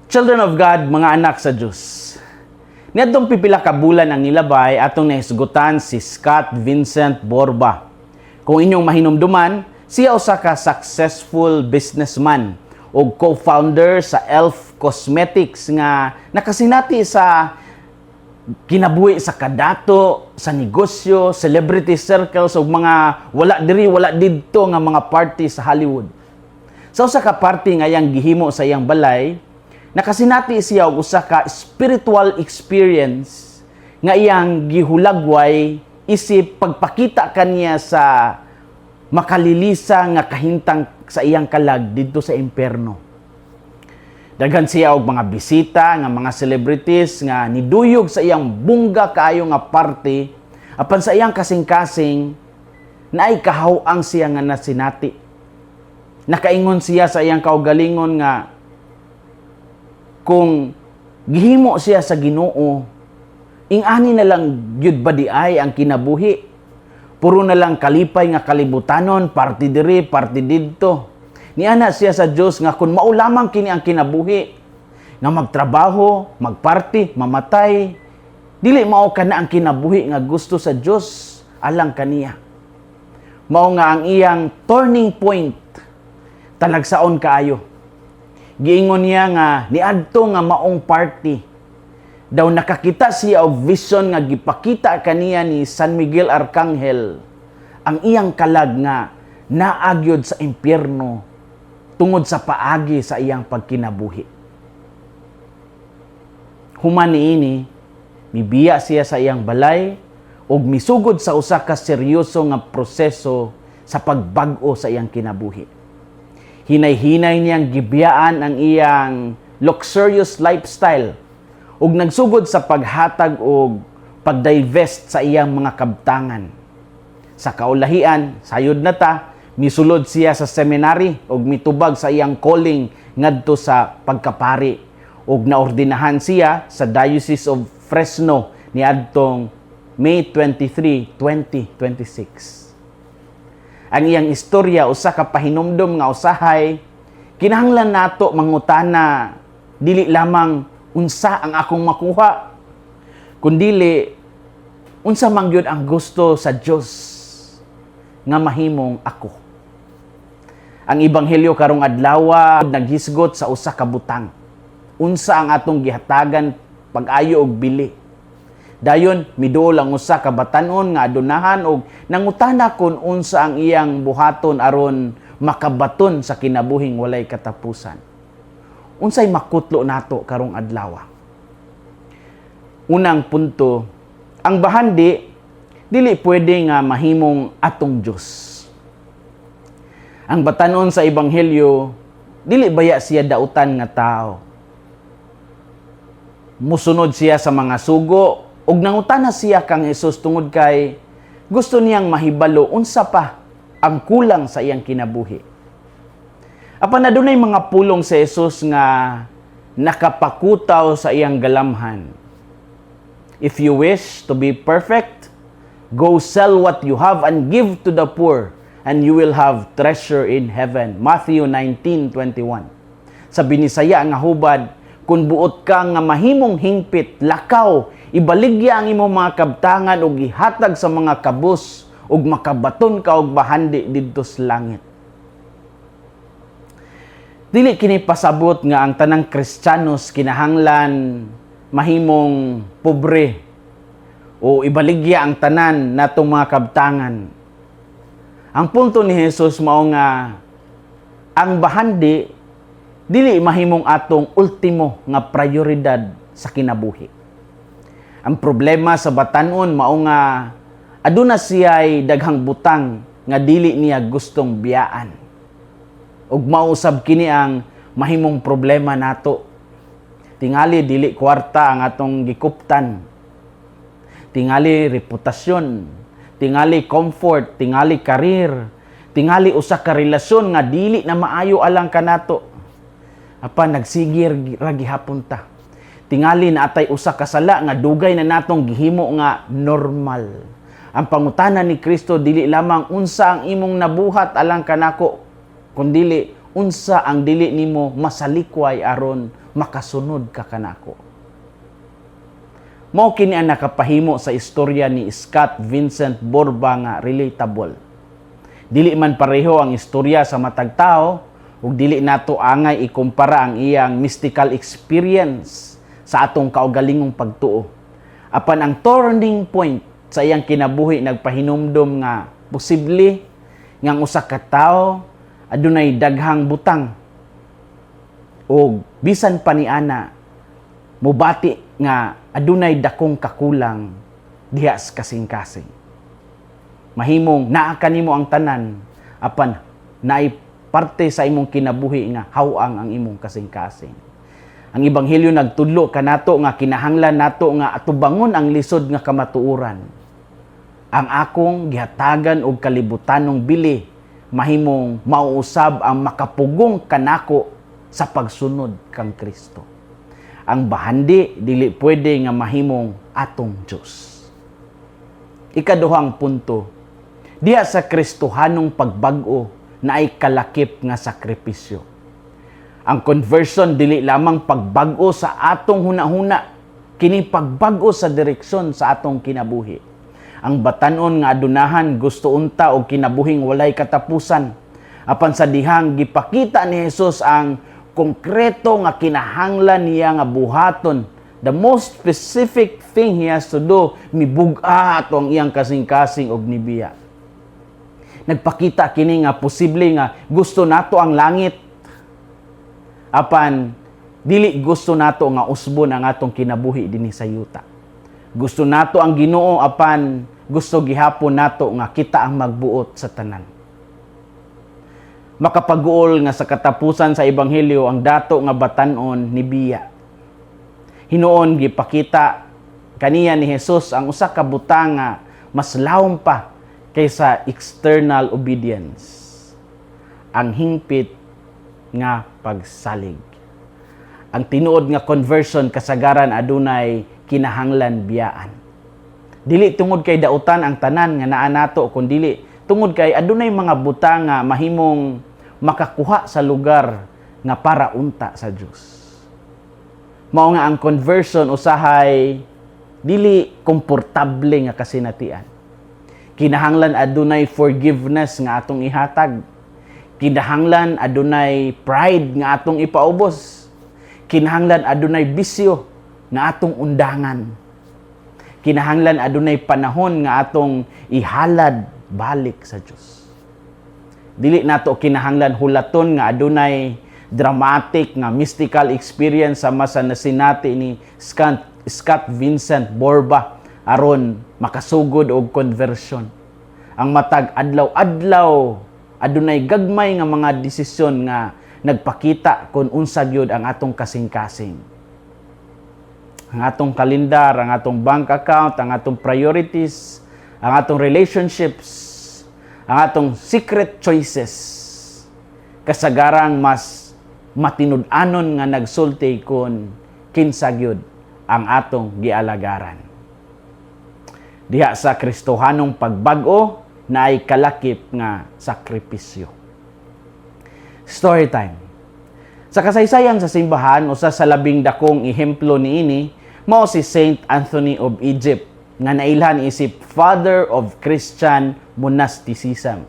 Children of God, mga anak sa Diyos. Niadtong pipila ka bulan ang nilabay, atong nahisgutan si Scott Vincent Borba. Kung inyong mahinumduman, siya usa ka successful businessman o co-founder sa Elf Cosmetics nga nakasinati sa kinabuhi sa kadato, sa negosyo, celebrity circles ug mga wala diri wala didto nga mga party sa Hollywood. Sa usa ka party nga iyang gihimo sa iyang balay, nakasinati siya og usa ka spiritual experience nga iyang gihulagway isip pagpakita kaniya sa makalilisa nga kahintang sa iyang kalag didto sa impierno. Daghan siya og mga bisita nga mga celebrities nga niduyog sa iyang bongga kaayo nga party, apan sa iyang kasing-kasing naay kahaw-ang siya nga nasinati. Nakaingon siya sa iyang kaugalingon nga kung gihimo siya sa Ginoo, ingani na lang gyud ba diay ang kinabuhi? Puro na lang kalipay nga kalibutanon, party diri, party didto. Niana siya sa Dios nga kung mao lamang kini ang kinabuhi, nga magtrabaho, magparty, mamatay, dili mao kana ang kinabuhi nga gusto sa Dios alang kaniya. Mao nga ang iyang turning point talagsaon kaayo. Giingon niya nga niadto nga maong party daw nakakita siya og vision nga gipakita kaniya ni San Miguel Arcangel ang iyang kalag nga naa gyud sa impyerno tungod sa paagi sa iyang pagkinabuhi. Human niini, mibiya siya sa iyang balay ug misugod sa usa ka seryoso nga proseso sa pagbag-o sa iyang kinabuhi. Hinay-hinay niyang gibiyaan ang iyang luxurious lifestyle ug nagsugod sa paghatag og pag-divest sa iyang mga kabtangan. Sa kaulahian, sayod na ta, misulod siya sa seminary ug mitubag sa iyang calling ngadto sa pagkapari ug naordinahan siya sa Diocese of Fresno niadtong May 23, 2026. Ang iyang istorya usa ka pahinumdom nga usahay kinahanglan nato mangutana, dili lamang unsa ang akong makuha, kundili unsa man gyud ang gusto sa Dios nga mahimong ako. Ang ebanghelyo karong adlaw naghisgot sa usa ka butang. Unsa ang atong gihatagan pag-ayo og bili? Dayon miduol ang usa ka batan-on nga adunahan og nangutana kon unsa ang iyang buhaton aron makabaton sa kinabuhing walay katapusan. Unsay makutlo nato karong adlaw? Unang punto, ang bahandi dili pwede nga mahimong atong Dios. Ang batanon sa ebanghelyo, dili baya siya dautan nga tao? Musunod siya sa mga sugo ug nangutana siya kang Hesus tungod kay gusto niyang mahibalo unsa pa ang kulang sa iyang kinabuhi. Apan adunay mga pulong sa Hesus nga nakapakutaw sa iyang galamhan. "If you wish to be perfect, go sell what you have and give to the poor, and you will have treasure in heaven." Matthew 19:21. Sa Binisaya nga hubad, "Kung buot ka nga mahimong hingpit, lakaw, ibaligya ang imong mga kabtangan ug ihatag sa mga kabus ug makabaton ka og bahandi didto sa langit." Dili kini pasabot nga ang tanang Kristiyanos kinahanglan mahimong pobre o ibaligya ang tanan natong mga kabtangan. Ang punto ni Jesus mao nga ang bahandi dili mahimong atong ultimo nga prioridad sa kinabuhi. Ang problema sa batanon mao nga aduna siya'y daghang butang nga dili niya gustong biyaan. Ug mausab kini ang mahimong problema nato. Tingali dili kwarta ang atong gikuptan. Tingali reputasyon, tingali comfort, tingali career, tingali usa ka relasyon nga dili na maayo alang kanato. Apan nagsige ra gihapon ta. Tingali naa tay usa ka sala nga dugay na natong gihimo nga normal. Ang pangutana ni Kristo dili lamang unsa ang imong nabuhat alang kanako, kundili Unsa ang dili nimo masalikway aron makasunod ka kanako?" Mao kini ang nakapahimo sa istorya ni Scott Vincent Borba nga relatable. Dili man pareho ang istorya sa matag tao ug dili nato angay ikumpara ang iyang mystical experience sa atong kaugalingong pagtuo. Apan ang turning point sa iyang kinabuhi nagpahinumdom nga posible nga ang usa ka tawo adunay daghang butang og bisan pa niana mobati nga adunay dakong kakulang diha sa kasing-kasing. Mahimong naa kanimo ang tanan, apan naay parte sa imong kinabuhi nga haw-ang ang imong kasing-kasing. Ang Ebanghelyo nagtudlo kanato nga kinahanglan nato nga atubangon ang lisod nga kamatuoran. Ang akong gihatagan og kalibutanong bili mahimong mauusab ang makapugong kanako sa pagsunod kang Kristo. Ang bahandi dili pwede nga mahimong atong Dios. Ikaduhang punto, diha sa Kristohanong pagbag-o naay kalakip nga sakripisyo. Ang conversion dili lamang pagbag-o sa atong hunahuna, kini pagbag-o sa direksyon sa atong kinabuhi. Ang batanon nga adunahan gusto unta og kinabuhing walay katapusan. Apan sa dihang gipakita ni Jesus ang konkreto nga kinahanglan niya nga buhaton, the most specific thing he has to do, mibug-a ato ang iyang kasing-kasing og nibiya. Nagpakita kini nga posible nga gusto nato ang langit, apan dili gusto nato nga usbon ang atong kinabuhi dinhi sa yuta. Gusto nato ang Ginoo, apan gusto gihapon nato nga kita ang magbuot sa tanan. Makapag-uol nga sa katapusan sa ebanghelyo, ang dato nga batanon nibiya. Hinuon gipakita kaniya ni Jesus ang usa ka butang nga mas lawom pa kaysa external obedience: ang hingpit nga pagsalig. Ang tinuod nga conversion kasagaran adunay kinahanglan biyaan. Dili tungod kay dautan ang tanan nga naa nato, kun dili tungod kay adunay mga butang nga mahimong makakuha sa lugar nga para unta sa Dios. Mao nga ang conversion usahay dili komportable nga kasinatian. Kinahanglan adunay forgiveness nga atong ihatag. Kinahanglan adunay pride nga atong ipaubos. Kinahanglan adunay bisyo nga atong undangan. Kinahanglan adunay panahon nga atong ihalad balik sa Dios. Dili nato kinahanglan hulaton nga adunay dramatic nga mystical experience sama sa nasinati ni Scott Vincent Borba aron makasugod og conversion. Ang matag adlaw-adlaw adunay gagmay nga mga desisyon nga nagpakita kung unsa gyud ang atong kasing-kasing. Ang atong kalendar, ang atong bank account, ang atong priorities, ang atong relationships, ang atong secret choices, kasagarang mas matinud-anon nga nagsulti kung kinsa gyud ang atong gialagaran. Diha sa Kristohanong pagbag-o naay kalakip nga sakripisyo. Story time. Sa kasaysayan sa simbahan, usa sa labing dakong ehemplo niini mao si Saint Anthony of Egypt nga nailhan isip Father of Christian Monasticism.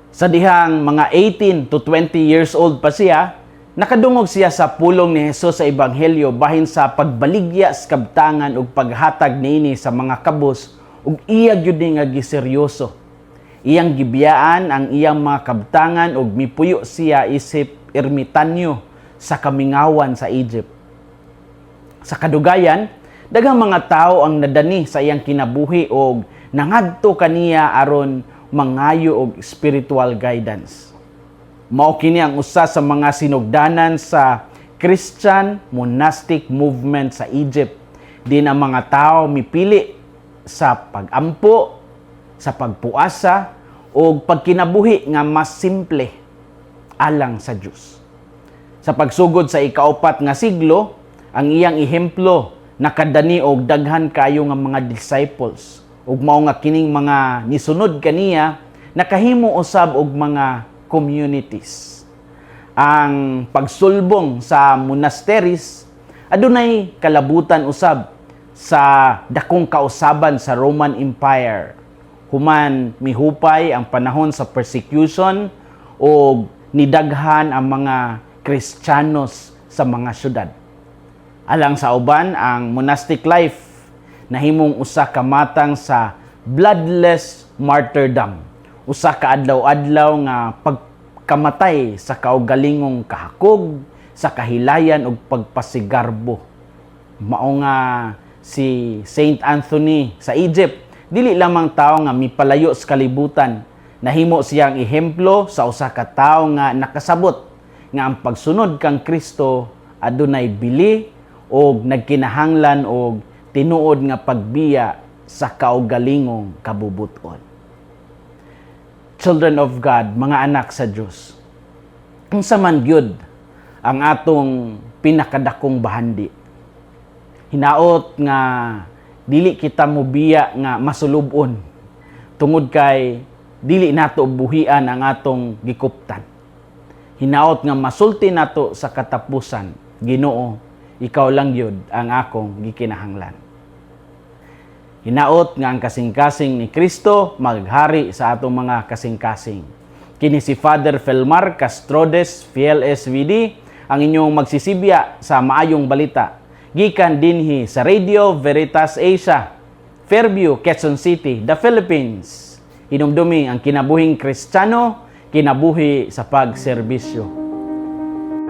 Sa dihang mga 18 to 20 years old pa siya, nakadungog siya sa pulong ni Jesus sa Ebanghelyo bahin sa pagbaligya sa kabtangan ug paghatag niini sa mga kabus, ug iya gyud ni nga giseryoso. Iyang gibiyaan ang iyang mga kabtangan ug mipuyo siya isip ermitanyo sa kamingawan sa Egypt. Sa kadugayan, daghang mga tao ang nadani sa iyang kinabuhi og nangadto kaniya aron mangayo og spiritual guidance. Mao kini ang usa sa mga sinugdanan sa Christian monastic movement sa Egypt. Din ang mga tao mipili sa pagampo, sa pagpuasa o pagkinabuhi nga mas simple alang sa Dios. Sa pagsugod sa ikaupat nga siglo, ang iyang ehemplo nakadani og daghan kayo nga mga disciples, ug mao nga kining mga nisunod kaniya nakahimo usab og mga communities. Ang pagsulbong sa monasteries adunay kalabutan usab sa dakong kausaban sa Roman Empire. Human mihupay ang panahon sa persecution o nidaghan ang mga Kristiyanos sa mga syudad. Alang sa uban, ang monastic life nahimong usa ka matang sa bloodless martyrdom. Usa ka adlaw-adlaw nga pagkamatay sa kaugalingong kahakog, sa kahilayan ug pagpasigarbo. Mao nga si Saint Anthony sa Egypt, dili lamang tao nga mipalayo sa kalibutan, nahimo siyang ehemplo sa usa ka tawo nga nakasabot nga ang pagsunod kang Kristo adunay bili og nagkinahanglan og tinuod nga pagbiya sa kaugalingong kabubuton. Children of God, mga anak sa Dios. Unsa man gyud ang atong pinakadakong bahandi? Hinaot nga dili kita mobiya nga masulub-on tungod kay dili nato buhian ang atong gikuptan. Hinaot nga masulti nato sa katapusan, "Ginoo, ikaw lang gyud ang akong gikinahanglan." Hinaot nga ang kasing-kasing ni Kristo maghari sa atong mga kasing-kasing. Kini si Father Felmar Castrodes, Fiel SVD, ang inyong magsisibya sa maayong balita gikan dinhi sa Radio Veritas Asia, Fairview, Quezon City, the Philippines. Hinumdumi ang kinabuhing Kristiyano, kinabuhi sa pagserbisyo.